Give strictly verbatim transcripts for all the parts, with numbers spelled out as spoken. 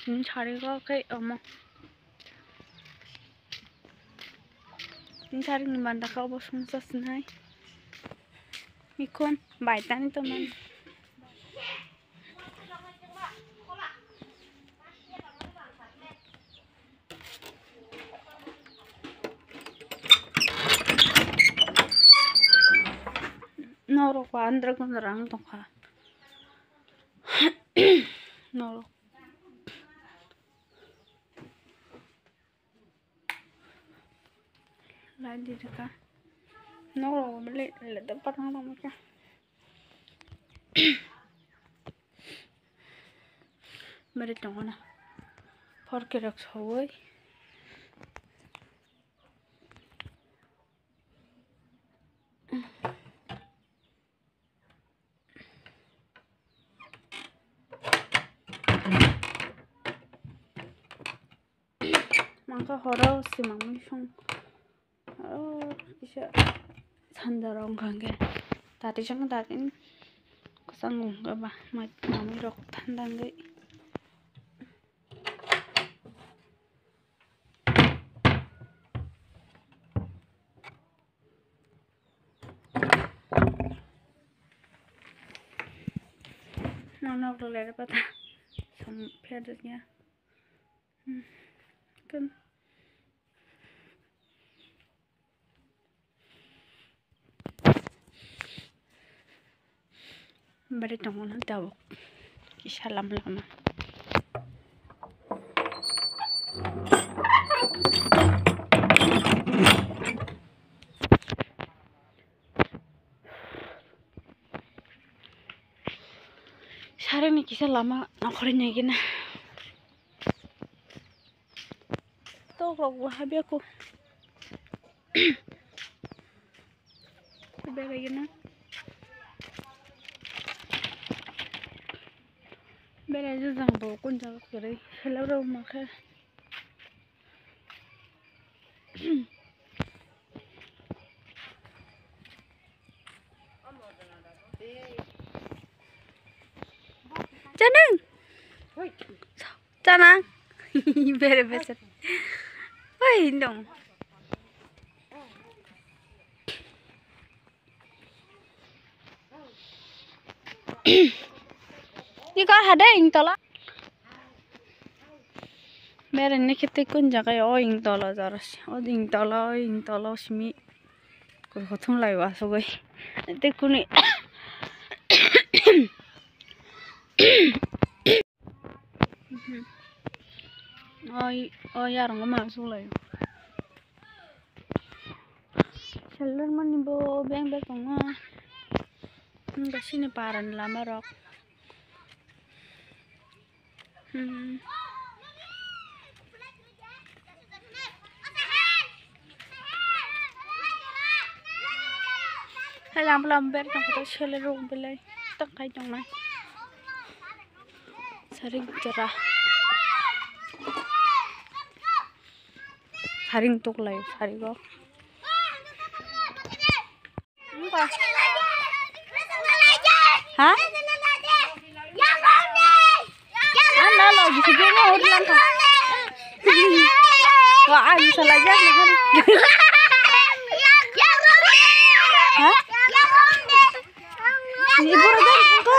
Hmm, sari go khe omo. Sari ni banda khe obo songsa sinai. Mikon bai tani to man. Norok ba andra gundra ang tongkha. Norok. Lai di ka. Norok bele le da patang tongkha. Bari tongo na. Phor kerok sogoi. Mangkha horo simangni song. Aro kisa sanja rok wngkha hwnkhe tati chwng tati kwchang wngkha ba mai manwi rok thanda wngwi. Manok rok lere pata som pher ya. Hmm. Kan. Bari tongo na tabuk kisa lama lama. Sari ni kisa lama nokhorwi nai gina. Tok rok bo habya ko. Berai gina. Berai jajang bo kun jaga kwrwi. Hello rok makhe. Chanang. Chanang. Bere bese. Oi, dong. Ni kar hade ing tola. Bere ni khete kun jaga o ing tola jaras. O ing tola, o ing tola simi. Koi hothum lai wa sugoi. Te kuni. Oi, oi, yarong ma sulayo. Seller mani bo beng beng tongo. Gasini paran lama rok. Hmm. Hai lam lam ber tong kota seller rok belai tong kai tong nai. Saring jora. Saring tuk lai saring go. Ha? Ala lo, bisa dia ni urlan tu. Wah, ah, bisa lah je, nah. Ha? Ni boro jani ko.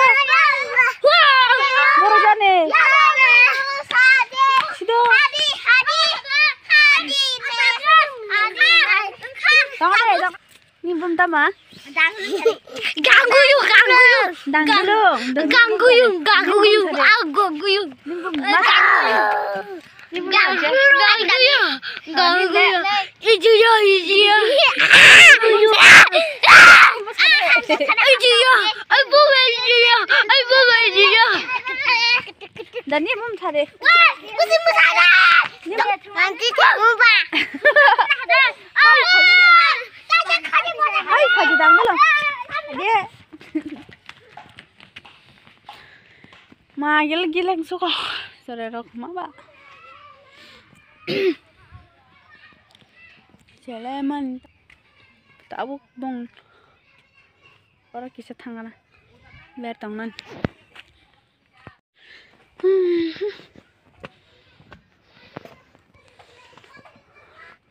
Boro jani. Sido. Tong de, tong. Ni bum tama? Ganguyu, ganguyu. Dangdulung. Ganguyu, ganguyu. Agoguyu. Ni bum mas. Ganguyu, ganguyu. Ijiya, ijiya. Ijiya. Ai baba ijiya. Ai baba ijiya. Dani bum thare. Nanti tak ubah. Hai, khaji dang dulu. Dia. Ma gil gileng suko. Sore rok ma ba. Sele man. Tabuk bong. Ora kisa thangana. Ber tongnan.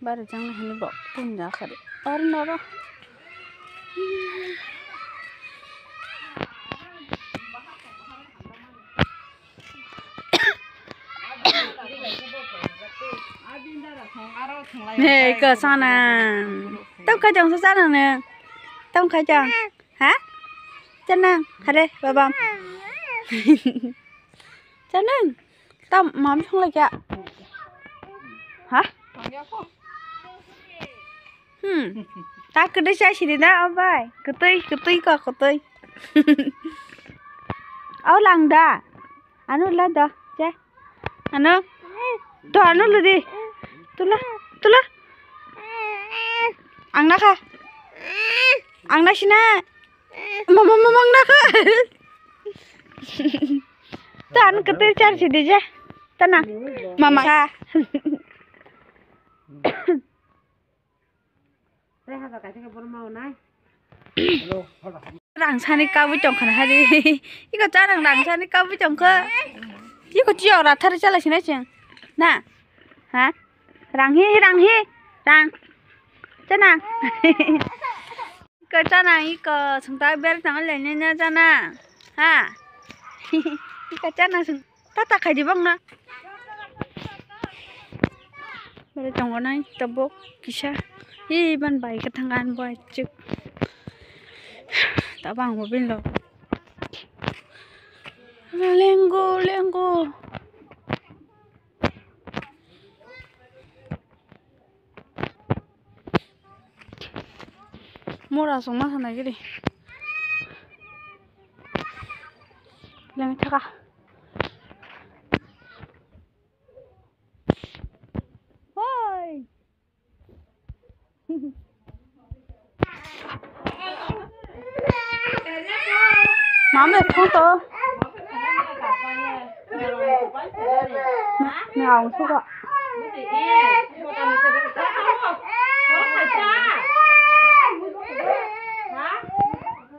Ari jang hini bo pun ya khari. Ar noro. Hei, ko sana. Tong kha jang sa sana ne. Tong kha jang. Ha? Chanang, hare, babam. Chanang, tam mam song lagi ya? Ha? Hmm. Tak kedai saya sini dah, abai. Ketui, ketui kok, ketui. Au lang dah. Anu la do, che. Anu. To anu ludi. Tula, tula. Ang na kha. Ang na sina. Mama, mama, ang na kha. To anu kete char si dije. Tana. Mama kha. Rang sani kabui tongkha na hari. Iko charang rang sani kabui tongkha. Iko chiyok rathari chala sinai cheng. Na? Ha? Rang hi, rang hi. Rang. Chana. Iko chana, iko sungta ber tang le ne ne chana. Ha? Iko chana sung. Tata khaidi bang na. Bere tongo nai tabuk kisa. Hi ban bai ka thang an bai chuk. Tabang bo bin lo. Lengo, lengo. Mura song ma sana giri. Leng thaka. Hoi. Mama thong to. Ni ang suka.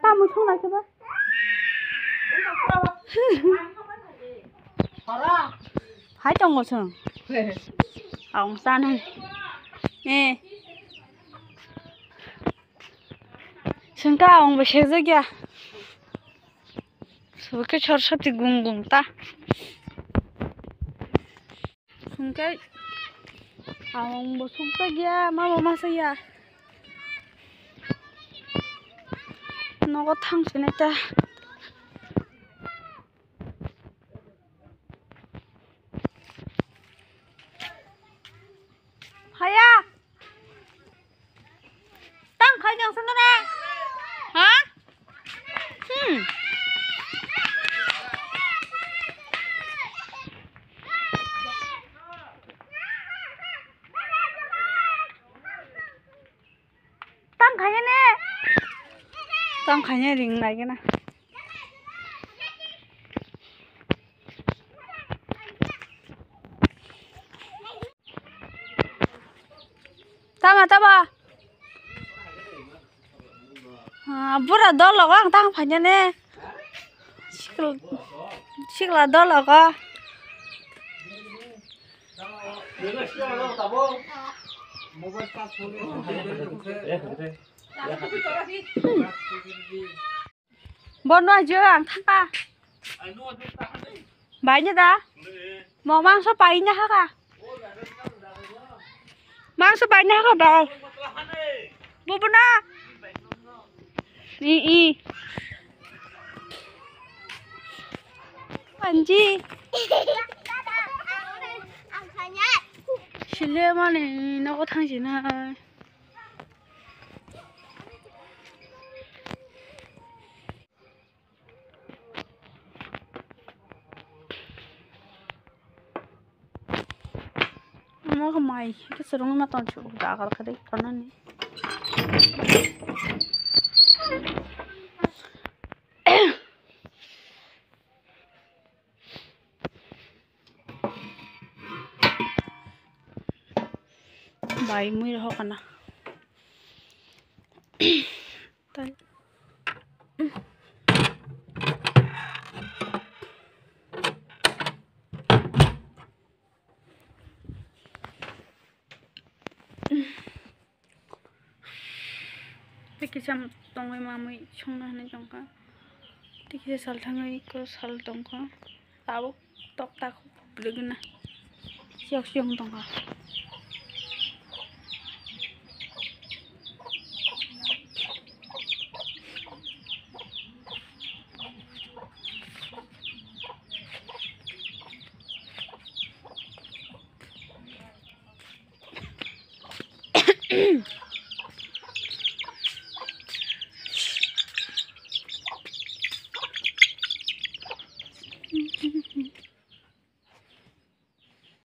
Tamu song na ke ba? Hai tongo chwng. Ang sanai. Eh. Sengka ang bo sejak ya. Soke chor sati gung gung ta. Hwnkhe ang bo sukjak ya, ma bo masa ya. Nogo thang sinai ta. Haya. Tang khai jang sung na. Ha? Hmm. Tang khai ne. Tang khai ne ring lai na. Tama, tama. Ah, bura dol logo ang tang phanya ne. Sikla, sikla dol logo. Bono ajo ang thangka. Baina da? Mo mangso paina haka. Mangso paina haka da. Bubu na. I, i. Panji. Sile mani nogo thangsi na. Omo khe mai khe swrwngma tongthok jaga khe tei tonani. Bai mui rohor kana. Tai. Tei kisa tongwi mamwi songna hinwi tongkha. Tei kisa sal thangwi ko sal tongkha. Tabuk tok tak rwgwna. Siyok siyok tongkha.